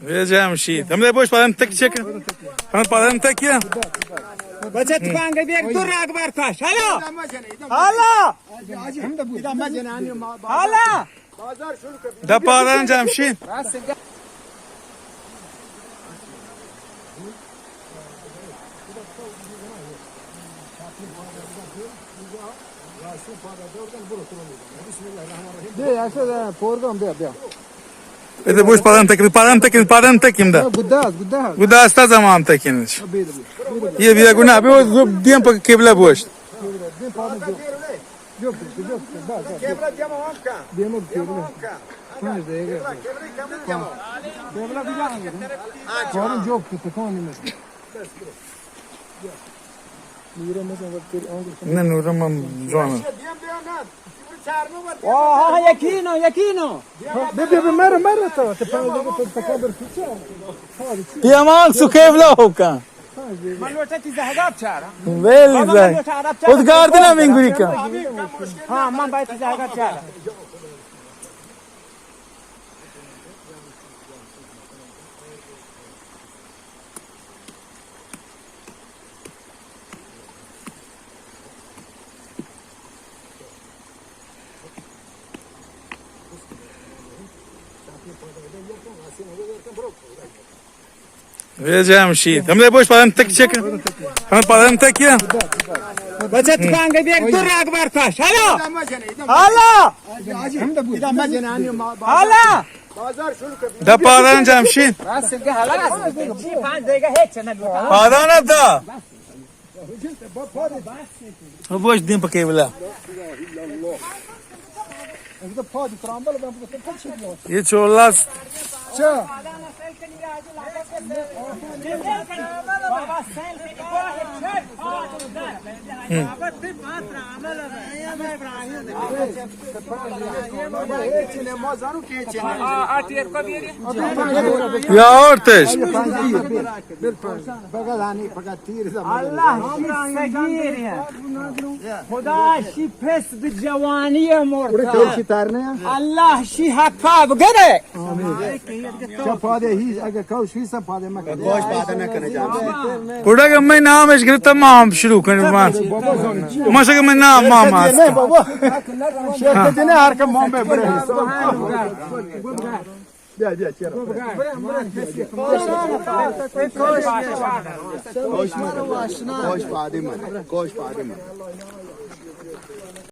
اے جمشید، ہمے بوش پادان تک چیک۔ ہم پادان تک کیا؟ بچت پانگ بیگ دو راگ بار کاش۔ ہلا! ہلا! ہلا! دا پادان جمشید۔ بیا، ایسا پورگام بیا، بیا۔ اے بوش پادان تک، پادان تک، پادان تک دا۔ گداس، گداس۔ گداس تا زمان تک۔ بیا، بیا۔ یہ بیا گنا، ابھی وہ دیم پر قبلہ بوش۔ دیم پر جو۔ جو، جو، جو، بس، بس۔ قبلہ دیم ہم کا۔ دیم ہم قبلہ۔ پانچ دے گا۔ قبلہ، قبلہ دیم ہم کا۔ قبلہ بھی جانا ہے۔ فوراً جو کتے کون نہیں۔ نہ، نورم ہم جوان۔ آہا، یقین ہو، یقین ہو۔ بے، بے، بے، مر، مر تو، تو پانچ دے گا، تو، تو قبر پیچھے۔ یہ امان سو قبلہ ہو کا۔ من لوٹا تی زہگا بچارا۔ ویل بابا، من زہ۔ لوٹا عرب چارا۔ ادگار دینا مینگوری کا۔ ہاں، من باید تی زہگا بچارا۔ اے جمشید، ہمے بوش پادان تک چیک۔ ہم پادان تک کیا؟ بچت پانگ بیگ دو راگ بار کاش۔ ہلا! ہلا! ہلا! دا پادان جمشید۔ پادان دا۔ بوش دیم پہ قبلہ۔ یہ چولاس۔ یا آورتش۔ اللہ شی سگیر ہے۔ خدا شی پس بہ جوانی مرتا۔ اللہ شی حقا بگرے۔ چا پادے ہی، اگہ کوش ہی سب پادے مکن۔ کوش پادے نہ کنے جان۔ اڑا کہ میں نام اش گرتا، ما ہم شروع کریں۔ ما، ما شکر میں نام ما ما۔ نہیں بابا۔ شیخ جنے ہر کم مام بے بڑے۔ بیا، بیا، چیرا۔ کوش پادے من، کوش پادے من۔